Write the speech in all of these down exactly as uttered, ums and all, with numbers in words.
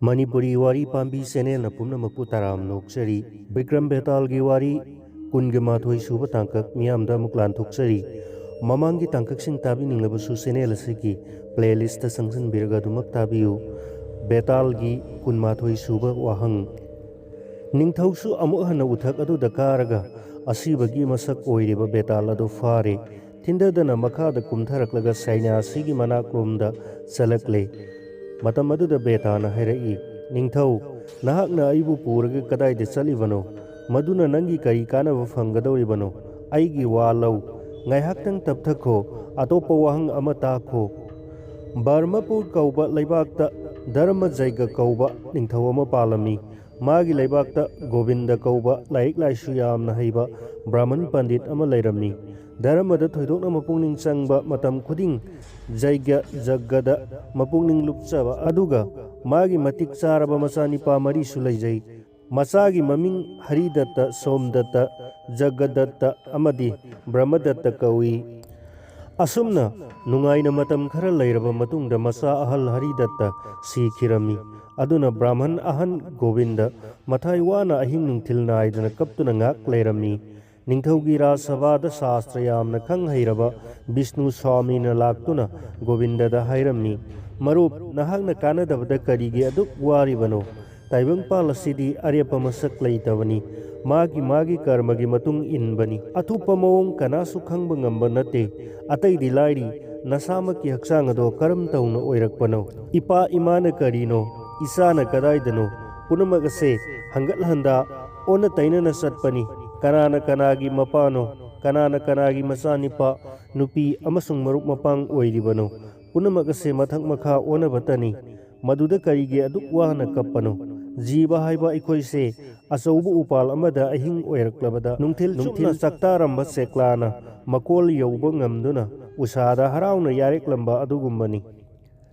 ꯃꯅꯤꯄꯨꯔꯤ ꯋꯥꯔꯤ ꯄꯥꯝꯕꯤ ꯆꯦꯅꯦꯜꯅ ꯄꯨꯝꯅꯃꯛꯄꯨ ꯇꯔꯥꯝꯅ ꯑꯣꯛꯆꯔꯤ꯫ ꯕꯤꯀ꯭ꯔꯝ ꯕꯦꯇꯥꯜꯒꯤ ꯋꯥꯔꯤ ꯀꯨꯟꯒ ꯃꯥꯊꯣꯏ ꯁꯨꯕ ꯇꯥꯡꯀꯛ ꯃꯤꯌꯥꯝꯗ ꯑꯃꯨꯛ ꯂꯥꯟꯊꯣꯛꯆꯔꯤ꯫ ꯃꯃꯥꯡꯒꯤ ꯇꯥꯡꯀꯛꯁꯤꯡ ꯇꯥꯕꯤꯅꯤꯡꯂꯕꯁꯨ ꯆꯦꯅꯦꯜ ꯑꯁꯤꯒꯤ ꯄ꯭ꯂꯦꯂꯤꯁꯇ ꯆꯪꯁꯤꯟꯕꯤꯔꯒ ꯑꯗꯨꯃꯛ ꯇꯥꯕꯤꯌꯨ꯫ ꯕꯦꯇꯥꯜꯒꯤ ꯀꯨꯟꯃꯥꯊꯣꯏ ꯁꯨꯕ ꯋꯥꯍꯪ꯫ ꯅꯤꯡꯊꯧꯁꯨ ꯑꯃꯨꯛ ꯍꯟꯅ ꯎꯊꯛ ꯑꯗꯨꯗ ꯀꯥꯔꯒ ꯑꯁꯤꯕꯒꯤ ꯃꯁꯛ ꯑꯣꯏꯔꯤꯕ ꯕꯦꯇꯥꯜ ꯑꯗꯨ ꯐꯥꯔꯦ꯫ ꯊꯤꯟꯊꯗꯅ ꯃꯈꯥꯗ ꯀꯨꯝꯊꯔꯛꯂꯒ ꯁꯩꯅꯥꯁꯤꯒꯤ ꯃꯅꯥꯛꯂꯣꯝꯗ ꯆꯠꯂꯛꯂꯦ꯫ ꯃꯇꯝ ꯑꯗꯨꯗ ꯕꯦꯇꯥꯅ ꯍꯥꯏꯔꯛꯏ, "ꯅꯤꯡꯊꯧ, ꯅꯍꯥꯛꯅ ꯑꯩꯕꯨ ꯄꯨꯔꯒ ꯀꯗꯥꯏꯗ ꯆꯠꯂꯤꯕꯅꯣ? ꯃꯗꯨꯅ ꯅꯪꯒꯤ ꯀꯔꯤ ꯀꯥꯟꯅꯕ ꯐꯪꯒꯗꯧꯔꯤꯕꯅꯣ? ꯑꯩꯒꯤ ꯋꯥ ꯂꯧ꯫ ꯉꯥꯏꯍꯥꯛꯇꯪ ꯇꯞꯊꯈꯣ꯫ ꯑꯇꯣꯞꯄ ꯋꯥꯍꯪ ꯑꯃ ꯇꯥꯈꯣ꯫ ꯕꯔꯃꯄꯨꯔ ꯀꯧꯕ ꯂꯩꯕꯥꯛꯇ ꯙꯔꯃ ꯖꯩꯒ ꯀꯧꯕ ꯅꯤꯡꯊꯧ ꯑꯃ ꯄꯥꯜꯂꯝꯃꯤ꯫ ꯃꯥꯒꯤ ꯂꯩꯕꯥꯛꯇ ꯒꯣꯕꯤꯟꯗ ꯀꯧꯕ ꯂꯥꯏꯔꯤꯛ ꯂꯥꯏꯁꯨ ꯌꯥꯝꯅ ꯍꯩꯕ ꯕ꯭ꯔꯥꯍꯃꯟ ꯄꯟꯗꯤꯠ ꯑꯃ ꯂꯩꯔꯝꯃꯤ꯫ ꯙꯔꯃꯗ ꯊꯣꯏꯗꯣꯛꯅ ꯃꯄꯨꯛꯅꯤꯡ ꯆꯪꯕ, ꯃꯇꯝ ꯈꯨꯗꯤꯡ ꯖꯩꯒ ꯖꯒꯗ ꯃꯄꯨꯛꯅꯤꯡ ꯂꯨꯞꯆꯕ, ꯑꯗꯨꯒ ꯃꯥꯒꯤ ꯃꯇꯤꯛ ꯆꯥꯔꯕ ꯃꯆꯥꯅꯤꯄꯥ ꯃꯔꯤꯁꯨ ꯂꯩꯖꯩ꯫ ꯃꯆꯥꯒꯤ ꯃꯃꯤꯡ ꯍꯔꯤꯗꯠꯇ, ꯁꯣꯝꯗꯠꯇ, ꯖꯒꯗꯠꯇ ꯑꯃꯗꯤ ꯕ꯭ꯔꯍꯃꯗꯠꯇ ꯀꯧꯏ꯫ ꯑꯁꯨꯝꯅ ꯅꯨꯡꯉꯥꯏꯅ ꯃꯇꯝ ꯈꯔ ꯂꯩꯔꯕ ꯃꯇꯨꯡꯗ ꯃꯆꯥ ꯑꯍꯜ ꯍꯔꯤꯗꯠꯇ ꯁꯤꯈꯤꯔꯝꯃꯤ꯫ ꯑꯗꯨꯅ ꯕ꯭ꯔꯥꯍꯃꯟ ꯑꯍꯟ ꯒꯣꯕꯤꯟꯗ ꯃꯊꯥꯏ ꯋꯥꯅ ꯑꯍꯤꯡ ꯅꯨꯡꯊꯤꯜ ꯅꯥꯏꯗꯅ ꯀꯞꯇꯨꯅ ꯉꯥꯛ ꯂꯩꯔꯝꯃꯤ꯫ ꯅꯤꯡꯊꯧꯒꯤ ꯔꯥꯖ ꯁꯚꯥꯗ ꯁꯥꯁꯇ꯭ꯔ ꯌꯥꯝꯅ ꯈꯪ ꯍꯩꯔꯕ ꯕꯤꯁꯅꯨ ꯁ꯭ꯋꯥꯃꯤꯅ ꯂꯥꯛꯇꯨꯅ ꯒꯣꯕꯤꯟꯗꯗ ꯍꯥꯏꯔꯝꯃꯤ, "ꯃꯔꯨꯞ, ꯅꯍꯥꯛꯅ ꯀꯥꯟꯅꯗꯕꯗ ꯀꯔꯤꯒꯤ ꯑꯗꯨꯛ ꯋꯥꯔꯤꯕꯅꯣ? ꯇꯥꯏꯕꯪꯄꯥꯜ ꯑꯁꯤꯗꯤ ꯑꯔꯦꯞꯄ ꯃꯁꯛ ꯂꯩꯇꯕꯅꯤ꯫ ꯃꯥꯒꯤ ꯃꯥꯒꯤ ꯀꯔꯃꯒꯤ ꯃꯇꯨꯡ ꯏꯟꯕꯅꯤ꯫ ꯑꯊꯨꯞꯄ ꯃꯑꯣꯡ ꯀꯅꯥꯁꯨ ꯈꯪꯕ ꯉꯝꯕ ꯅꯠꯇꯦ꯫ ꯑꯇꯩꯗꯤ ꯂꯥꯏꯔꯤ, ꯅꯁꯥꯃꯛꯀꯤ ꯍꯛꯆꯥꯡ ꯑꯗꯣ ꯀꯔꯝ ꯇꯧꯅ ꯑꯣꯏꯔꯛꯄꯅꯣ? ꯏꯄꯥ ꯏꯃꯥꯅ ꯀꯔꯤꯅꯣ? ꯏꯆꯥꯅ ꯀꯗꯥꯏꯗꯅꯣ? ꯄꯨꯝꯅꯃꯛ ꯑꯁꯦ ꯍꯪꯒꯠ ꯍꯟꯗꯥ ꯑꯣꯟꯅ ꯇꯩꯅꯅ ꯆꯠꯄꯅꯤ꯫ ꯀꯅꯥꯅ ꯀꯅꯥꯒꯤ ꯃꯄꯥꯅꯣ? ꯀꯅꯥꯅ ꯀꯅꯥꯒꯤ ꯃꯆꯥꯅꯤꯄꯥ, ꯅꯨꯄꯤ ꯑꯃꯁꯨꯡ ꯃꯔꯨꯞ ꯃꯄꯥꯡ ꯑꯣꯏꯔꯤꯕꯅꯣ? ꯄꯨꯝꯅꯃꯛ ꯑꯁꯦ ꯃꯊꯛ ꯃꯈꯥ ꯑꯣꯟꯅꯕꯇꯅꯤ꯫ ꯃꯗꯨꯗ ꯀꯔꯤꯒꯤ ꯑꯗꯨꯛ ꯋꯥꯅ ꯀꯞꯄꯅꯣ? ꯖꯤꯕ ꯍꯥꯏꯕ ꯑꯩꯈꯣꯏꯁꯦ ꯑꯆꯧꯕ ꯎꯄꯥꯜ ꯑꯃꯗ ꯑꯍꯤꯡ ꯑꯣꯏꯔꯛꯂꯕꯗ ꯅꯨꯡꯊꯤꯜ ꯆꯨꯞꯅ ꯆꯥꯛꯇꯥꯔꯝꯕ ꯆꯦꯛꯂꯥꯅ ꯃꯀꯣꯜ ꯌꯧꯕ ꯉꯝꯗꯨꯅ ꯎꯁꯥꯗ ꯍꯔꯥꯎꯅ ꯌꯥꯔꯦꯛꯂꯝꯕ ꯑꯗꯨꯒꯨꯝꯕꯅꯤ꯫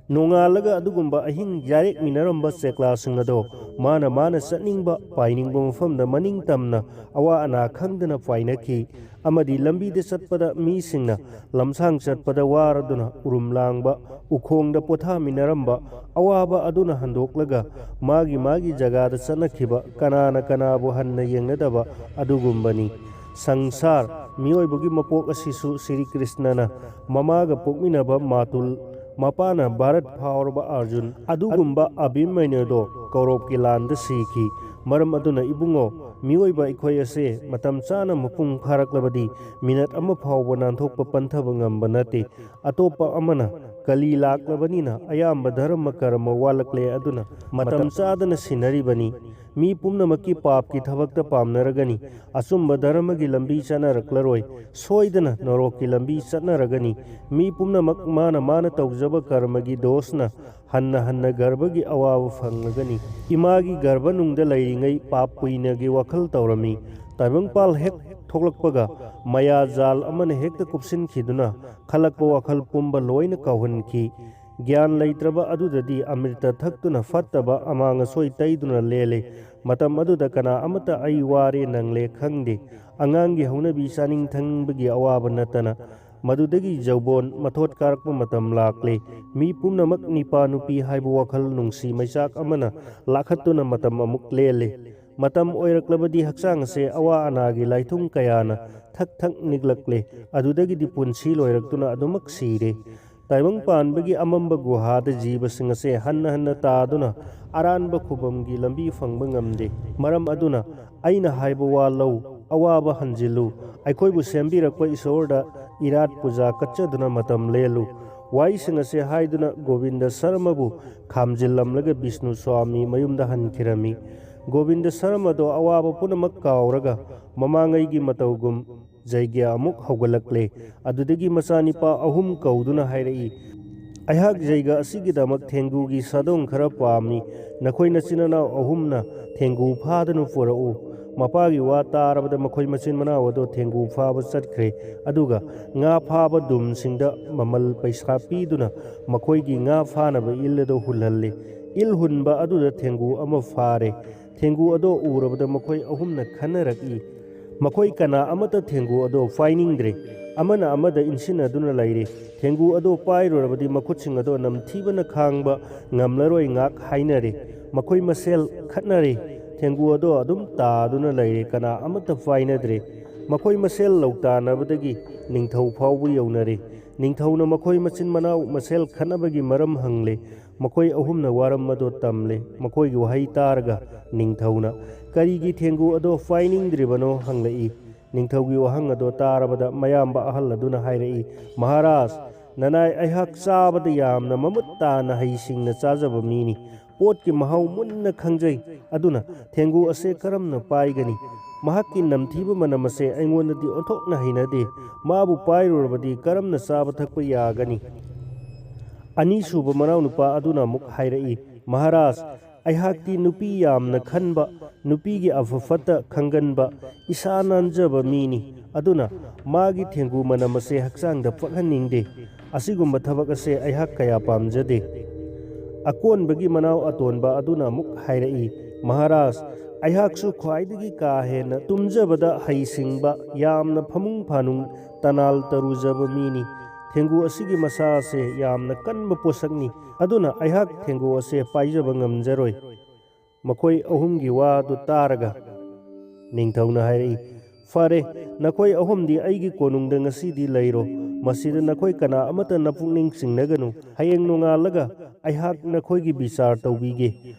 ꯅꯣꯡꯉꯥꯜꯂꯒ ꯑꯗꯨꯒꯨꯝꯕ ꯑꯍꯤꯡ ꯌꯥꯔꯦꯛꯃꯤꯟꯅꯔꯝꯕ ꯆꯦꯛꯂꯥꯁꯤꯡ ꯑꯗꯣ ꯃꯥꯅ ꯃꯥꯅ ꯆꯠꯅꯤꯡꯕ ꯄꯥꯏꯅꯤꯡꯕ ꯃꯐꯝꯗ ꯃꯅꯤꯡ ꯇꯝꯅ ꯑꯋꯥ ꯑꯅꯥ ꯈꯪꯗꯅ ꯄꯥꯏꯅꯈꯤ꯫ ꯑꯃꯗꯤ ꯂꯝꯕꯤꯗ ꯆꯠꯄꯗ ꯃꯤꯁꯤꯡꯅ ꯂꯝꯁꯥꯡ ꯆꯠꯄꯗ ꯋꯥꯔꯗꯨꯅ ꯎꯔꯨꯝ ꯂꯥꯡꯕ ꯎꯈꯣꯡꯗ ꯄꯣꯊꯥꯃꯤꯟꯅꯔꯝꯕ ꯑꯋꯥꯕ ꯑꯗꯨꯅ ꯍꯟꯗꯣꯛꯂꯒ ꯃꯥꯒꯤ ꯃꯥꯒꯤ ꯖꯒꯥꯗ ꯆꯠꯅꯈꯤꯕ, ꯀꯅꯥꯅ ꯀꯅꯥꯕꯨ ꯍꯟꯅ ꯌꯦꯡꯅꯗꯕ ꯑꯗꯨꯒꯨꯝꯕꯅꯤ꯫ ꯁꯪꯁꯥꯔ, ꯃꯤꯑꯣꯏꯕꯒꯤ ꯃꯄꯣꯛ ꯑꯁꯤꯁꯨ ꯁ꯭ꯔꯤ ꯀ꯭ꯔꯤꯁꯅꯅ ꯃꯃꯥꯒ ꯄꯣꯛꯃꯤꯟꯅꯕ ꯃꯥꯇꯨꯜ, ꯃꯄꯥꯅ ꯚꯥꯔꯠ ꯐꯥꯎꯔꯕ ꯑꯥꯔꯖꯨꯟ, ꯑꯗꯨꯒꯨꯝꯕ ꯑꯚꯤꯃꯟꯌꯨꯗꯣ ꯀꯧꯔꯕꯀꯤ ꯂꯥꯟꯗ ꯁꯤꯈꯤ꯫ ꯃꯔꯝ ꯑꯗꯨꯅ ꯏꯕꯨꯡꯉꯣ, ꯃꯤꯑꯣꯏꯕ ꯑꯩꯈꯣꯏ ꯑꯁꯦ ꯃꯇꯝ ꯆꯥꯅ ꯃꯄꯨꯡ ꯐꯥꯔꯛꯂꯕꯗꯤ ꯃꯤꯅꯠ ꯑꯃ ꯐꯥꯎꯕ ꯅꯥꯟꯊꯣꯛꯄ ꯄꯟꯊꯕ ꯉꯝꯕ ꯅꯠꯇꯦ꯫ ꯑꯇꯣꯞꯄ ꯑꯃꯅ ꯀꯂꯤ ꯂꯥꯛꯂꯕꯅꯤꯅ ꯑꯌꯥꯝꯕ ꯙꯔꯃ ꯀꯔꯃ ꯋꯥꯠꯂꯛꯂꯦ꯫ ꯑꯗꯨꯅ ꯃꯇꯝ ꯆꯥꯗꯅ ꯁꯤꯟꯅꯔꯤꯕꯅꯤ꯫ ꯃꯤ ꯄꯨꯝꯅꯃꯛꯀꯤ ꯄꯥꯞꯀꯤ ꯊꯕꯛꯇ ꯄꯥꯝꯅꯔꯒꯅꯤ꯫ ꯑꯆꯨꯝꯕ ꯙꯔꯃꯒꯤ ꯂꯝꯕꯤ ꯆꯠꯅꯔꯛꯂꯔꯣꯏ꯫ ꯁꯣꯏꯗꯅ ꯅꯣꯔꯣꯛꯀꯤ ꯂꯝꯕꯤ ꯆꯠꯅꯔꯒꯅꯤ꯫ ꯃꯤ ꯄꯨꯝꯅꯃꯛ ꯃꯥꯅ ꯃꯥꯅ ꯇꯧꯖꯕ ꯀꯔꯃꯒꯤ ꯗꯣꯁꯅ ꯍꯟꯅ ꯍꯟꯅ ꯒꯔꯚꯒꯤ ꯑꯋꯥꯕ ꯐꯪꯂꯒꯅꯤ꯫ ꯏꯃꯥꯒꯤ ꯒꯔꯚꯅꯨꯡꯗ ꯂꯩꯔꯤꯉꯩ ꯄꯥꯞ ꯄꯨꯏꯅꯒꯤ ꯋꯥꯈꯜ ꯇꯧꯔꯝꯃꯤ꯫ ꯇꯥꯏꯕꯪꯄꯥꯜ ꯍꯦꯛ ꯊꯣꯛꯂꯛꯄꯒ ꯃꯌꯥ ꯖꯥꯜ ꯑꯃꯅ ꯍꯦꯛꯇ ꯀꯨꯞꯁꯤꯟꯈꯤꯗꯨꯅ ꯈꯜꯂꯛꯄ ꯋꯥꯈꯜ ꯄꯨꯝꯕ ꯂꯣꯏꯅ ꯀꯥꯎꯍꯟꯈꯤ꯫ ꯒ꯭ꯌꯥꯟ ꯂꯩꯇ꯭ꯔꯕ ꯑꯗꯨꯗꯗꯤ ꯑꯃ꯭ꯔꯤꯇ ꯊꯛꯇꯨꯅ ꯐꯠꯇꯕ ꯑꯃꯥꯡ ꯑꯁꯣꯏ ꯇꯩꯗꯨꯅ ꯂꯦꯜꯂꯦ꯫ ꯃꯇꯝ ꯑꯗꯨꯗ ꯀꯅꯥ ꯑꯃꯠꯇ "ꯑꯩ ꯋꯥꯔꯦ, ꯅꯪꯂꯦ" ꯈꯪꯗꯦ꯫ ꯑꯉꯥꯡꯒꯤ ꯍꯧꯅꯕꯤ ꯆꯥꯅꯤꯡ ꯊꯛꯅꯤꯡꯕꯒꯤ ꯑꯋꯥꯕ ꯅꯠꯇꯅ꯫ ꯃꯗꯨꯗꯒꯤ ꯌꯧꯕꯣꯟ ꯃꯊꯣꯠ ꯀꯥꯔꯛꯄ ꯃꯇꯝ ꯂꯥꯛꯂꯦ꯫ ꯃꯤ ꯄꯨꯝꯅꯃꯛ ꯅꯤꯄꯥ ꯅꯨꯄꯤ ꯍꯥꯏꯕ ꯋꯥꯈꯜ ꯅꯨꯡꯁꯤ ꯃꯩꯆꯥꯛ ꯑꯃꯅ ꯂꯥꯛꯈꯠꯇꯨꯅ ꯃꯇꯝ ꯑꯃꯨꯛ ꯂꯦꯜꯂꯦ꯫ ꯃꯇꯝ ꯑꯣꯏꯔꯛꯂꯕꯗꯤ ꯍꯛꯆꯥꯡ ꯑꯁꯦ ꯑꯋꯥ ꯑꯅꯥꯒꯤ ꯂꯥꯏꯊꯨꯡ ꯀꯌꯥꯅ ꯊꯛ ꯊꯛ ꯅꯤꯛꯂꯛꯂꯦ꯫ ꯑꯗꯨꯗꯒꯤꯗꯤ ꯄꯨꯟꯁꯤ ꯂꯣꯏꯔꯛꯇꯨꯅ ꯑꯗꯨꯃꯛ ꯁꯤꯔꯦ꯫ ꯇꯥꯏꯕꯪ ꯄꯥꯟꯕꯒꯤ ꯑꯃꯝꯕ ꯒꯨꯍꯥꯗ ꯖꯤꯕꯁꯤꯡ ꯑꯁꯦ ꯍꯟꯅ ꯍꯟꯅ ꯇꯥꯗꯨꯅ ꯑꯔꯥꯟꯕ ꯈꯨꯕꯝꯒꯤ ꯂꯝꯕꯤ ꯐꯪꯕ ꯉꯝꯗꯦ꯫ ꯃꯔꯝ ꯑꯗꯨꯅ ꯑꯩꯅ ꯍꯥꯏꯕ ꯋꯥ ꯂꯧ, ꯑꯋꯥꯕ ꯍꯟꯖꯤꯜꯂꯨ, ꯑꯩꯈꯣꯏꯕꯨ ꯁꯦꯝꯕꯤꯔꯛꯄ ꯏꯁꯣꯔꯗ ꯏꯔꯥꯠ ꯄꯨꯖꯥ ꯀꯠꯆꯗꯨꯅ ꯃꯇꯝ ꯂꯦꯜꯂꯨ꯫ ꯋꯥꯍꯩꯁꯤꯡ ꯑꯁꯦ ꯍꯥꯏꯗꯨꯅ ꯒꯣꯕꯤꯟꯗ ꯁꯔꯃꯕꯨ ꯈꯥꯝꯖꯤꯜꯂꯝꯂꯒ ꯕꯤꯁꯅꯨ ꯁ꯭ꯋꯥꯃꯤ ꯃꯌꯨꯝꯗ ꯍꯟꯈꯤꯔꯝꯃꯤ꯫ ꯒꯣꯕꯤꯟꯗ ꯁꯔꯃꯗꯣ ꯑꯋꯥꯕ ꯄꯨꯝꯅꯃꯛ ꯀꯥꯎꯔꯒ ꯃꯃꯥꯡꯉꯩꯒꯤ ꯃꯇꯧꯒꯨꯝ ꯖꯩꯒ꯭ꯌꯥ ꯑꯃꯨꯛ ꯍꯧꯒꯠꯂꯛꯂꯦ꯫ ꯑꯗꯨꯗꯒꯤ ꯃꯆꯥꯅꯤꯄꯥ ꯑꯍꯨꯝ ꯀꯧꯗꯨꯅ ꯍꯥꯏꯔꯛꯏ, "ꯑꯩꯍꯥꯛ ꯖꯩꯒ ꯑꯁꯤꯒꯤꯗꯃꯛ ꯊꯦꯡꯒꯨꯒꯤ ꯁꯥꯗꯣꯡ ꯈꯔ ꯄꯥꯝꯃꯤ꯫ ꯅꯈꯣꯏ ꯅꯆꯤꯟ ꯅꯅꯥꯎ ꯑꯍꯨꯝꯅ ꯊꯦꯡꯒꯨ ꯐꯥꯗꯨꯅ ꯄꯨꯔꯛꯎ꯫ ꯃꯄꯥꯒꯤ ꯋꯥ ꯇꯥꯔꯕꯗ ꯃꯈꯣꯏ ꯃꯆꯤꯟ ꯃꯅꯥꯎ ꯑꯗꯣ ꯊꯦꯡꯒꯨ ꯐꯥꯕ ꯆꯠꯈ꯭ꯔꯦ꯫ ꯑꯗꯨꯒ ꯉꯥ ꯐꯥꯕ ꯗꯨꯝꯁꯤꯡꯗ ꯃꯃꯜ ꯄꯩꯁꯥ ꯄꯤꯗꯨꯅ ꯃꯈꯣꯏꯒꯤ ꯉꯥ ꯐꯥꯅꯕ ꯏꯜ ꯑꯗꯣ ꯍꯨꯜꯍꯜꯂꯤ꯫ ꯏꯜ ꯍꯨꯟꯕ ꯑꯗꯨꯗ ꯊꯦꯡꯒꯨ ꯑꯃ ꯐꯥꯔꯦ꯫ ꯊꯦꯡꯒꯨ ꯑꯗꯣ ꯎꯔꯕꯗ ꯃꯈꯣꯏ ꯑꯍꯨꯝꯅ ꯈꯟꯅꯔꯛꯏ꯫ ꯃꯈꯣꯏ ꯀꯅꯥ ꯑꯃꯠꯇ ꯊꯦꯡꯒꯨ ꯑꯗꯣ ꯐꯥꯏꯅꯤꯡꯗ꯭ꯔꯦ꯫ ꯑꯃꯅ ꯑꯃꯗ ꯏꯟꯁꯤꯟꯅꯗꯨꯅ ꯂꯩꯔꯤ꯫ ꯊꯦꯡꯒꯨ ꯑꯗꯣ ꯄꯥꯏꯔꯨꯔꯕꯗꯤ ꯃꯈꯨꯠꯁꯤꯡ ꯑꯗꯣ ꯅꯝꯊꯤꯕꯅ ꯈꯥꯡꯕ ꯉꯝꯂꯔꯣꯏ ꯉꯥꯛ ꯍꯥꯏꯅꯔꯦ꯫ ꯃꯈꯣꯏ ꯃꯁꯦꯜ ꯈꯠꯅꯔꯦ꯫ ꯊꯦꯡꯒꯨ ꯑꯗꯣ ꯑꯗꯨꯝ ꯇꯥꯗꯨꯅ ꯂꯩꯔꯦ꯫ ꯀꯅꯥ ꯑꯃꯠꯇ ꯄꯥꯏꯅꯗ꯭ꯔꯦ꯫ ꯃꯈꯣꯏ ꯃꯁꯦꯜ ꯂꯧꯇꯥꯅꯕꯗꯒꯤ ꯅꯤꯡꯊꯧ ꯐꯥꯎꯕ ꯌꯧꯅꯔꯦ꯫ ꯅꯤꯡꯊꯧꯅ ꯃꯈꯣꯏ ꯃꯆꯤꯟ ꯃꯅꯥꯎ ꯃꯁꯦꯜ ꯈꯠꯅꯕꯒꯤ ꯃꯔꯝ ꯍꯪꯂꯦ꯫ ꯃꯈꯣꯏ ꯑꯍꯨꯝꯅ ꯋꯥꯔꯝ ꯑꯗꯣ ꯇꯝꯂꯦ꯫ ꯃꯈꯣꯏꯒꯤ ꯋꯥꯍꯩ ꯇꯥꯔꯒ ꯅꯤꯡꯊꯧꯅ, "ꯀꯔꯤꯒꯤ ꯊꯦꯡꯒꯨ ꯑꯗꯣ ꯄꯥꯏꯅꯤꯡꯗ꯭ꯔꯤꯕꯅꯣ?" ꯍꯪꯂꯛꯏ꯫ ꯅꯤꯡꯊꯧꯒꯤ ꯋꯥꯍꯪ ꯑꯗꯣ ꯇꯥꯔꯕꯗ ꯃꯌꯥꯝꯕ ꯑꯍꯜ ꯑꯗꯨꯅ ꯍꯥꯏꯔꯛꯏ, "ꯃꯍꯥꯔꯥꯖ, ꯅꯅꯥꯏ ꯑꯩꯍꯥꯛ ꯆꯥꯕꯗ ꯌꯥꯝꯅ ꯃꯃꯨꯠ ꯇꯥꯅ ꯍꯩꯁꯤꯡꯅ ꯆꯥꯖꯕ ꯃꯤꯅꯤ꯫ ꯄꯣꯠꯀꯤ ꯃꯍꯥꯎ ꯃꯨꯟꯅ ꯈꯪꯖꯩ꯫ ꯑꯗꯨꯅ ꯊꯦꯡꯒꯨ ꯑꯁꯦ ꯀꯔꯝꯅ ꯄꯥꯏꯒꯅꯤ? ꯃꯍꯥꯛꯀꯤ ꯅꯝꯊꯤꯕ ꯃꯅꯝ ꯑꯁꯦ ꯑꯩꯉꯣꯟꯗꯗꯤ ꯑꯣꯟꯊꯣꯛꯅ ꯍꯩꯅꯗꯦ꯫ ꯃꯥꯕꯨ ꯄꯥꯏꯔꯨꯔꯕꯗꯤ ꯀꯔꯝꯅ ꯆꯥꯕ ꯊꯛꯄ ꯌꯥꯒꯅꯤ?" ꯑꯅꯤꯁꯨꯕ ꯃꯅꯥꯎꯅꯨꯄꯥ ꯑꯗꯨꯅ ꯑꯃꯨꯛ ꯍꯥꯏꯔꯛꯏ, "ꯃꯍꯥꯔꯥꯖ, ꯑꯩꯍꯥꯛꯇꯤ ꯅꯨꯄꯤ ꯌꯥꯝꯅ ꯈꯟꯕ, ꯅꯨꯄꯤꯒꯤ ꯑꯐ ꯐꯠꯇ ꯈꯪꯒꯟꯕ, ꯏꯁꯥ ꯅꯥꯟꯖꯕ ꯃꯤꯅꯤ꯫ ꯑꯗꯨꯅ ꯃꯥꯒꯤ ꯊꯦꯡꯒꯨ ꯃꯅꯝ ꯑꯁꯦ ꯍꯛꯆꯥꯡꯗ ꯄꯛꯍꯟꯅꯤꯡꯗꯦ꯫ ꯑꯁꯤꯒꯨꯝꯕ ꯊꯕꯛ ꯑꯁꯦ ꯑꯩꯍꯥꯛ ꯀꯌꯥ ꯄꯥꯝꯖꯗꯦ꯫" ꯑꯀꯣꯟꯕꯒꯤ ꯃꯅꯥꯎ ꯑꯇꯣꯟꯕ ꯑꯗꯨꯅ ꯑꯃꯨꯛ ꯍꯥꯏꯔꯛꯏ, "ꯃꯍꯥꯔꯥꯖ, ꯑꯩꯍꯥꯛꯁꯨ ꯈ꯭ꯋꯥꯏꯗꯒꯤ ꯀꯥ ꯍꯦꯟꯅ ꯇꯨꯝꯖꯕꯗ ꯍꯩꯁꯤꯡꯕ, ꯌꯥꯝꯅ ꯐꯃꯨꯡ ꯐꯥꯅꯨꯡ ꯇꯅꯥꯜ ꯇꯔꯨꯖꯕ ꯃꯤꯅꯤ꯫ ꯊꯦꯡꯒꯨ ꯑꯁꯤꯒꯤ ꯃꯁꯥ ꯑꯁꯦ ꯌꯥꯝꯅ ꯀꯟꯕ ꯄꯣꯠꯁꯛꯅꯤ꯫ ꯑꯗꯨꯅ ꯑꯩꯍꯥꯛ ꯊꯦꯡꯒꯨ ꯑꯁꯦ ꯄꯥꯏꯖꯕ ꯉꯝꯖꯔꯣꯏ꯫" ꯃꯈꯣꯏ ꯑꯍꯨꯝꯒꯤ ꯋꯥꯗꯨ ꯇꯥꯔꯒ ꯅꯤꯡꯊꯧꯅ ꯍꯥꯏꯔꯛꯏ, "ꯐꯔꯦ, ꯅꯈꯣꯏ ꯑꯍꯨꯝꯗꯤ ꯑꯩꯒꯤ ꯀꯣꯅꯨꯡꯗ ꯉꯁꯤꯗꯤ ꯂꯩꯔꯣ꯫ ꯃꯁꯤꯗ ꯅꯈꯣꯏ ꯀꯅꯥ ꯑꯃꯠꯇꯅ ꯄꯨꯛꯅꯤꯡ ꯆꯤꯡꯅꯒꯅꯨ꯫ ꯍꯌꯦꯡ ꯅꯣꯡꯉꯥꯜꯂꯒ ꯑꯩꯍꯥꯛ ꯅꯈꯣꯏꯒꯤ ꯕꯤꯆꯥꯔ ꯇꯧꯕꯤꯒꯦ꯫"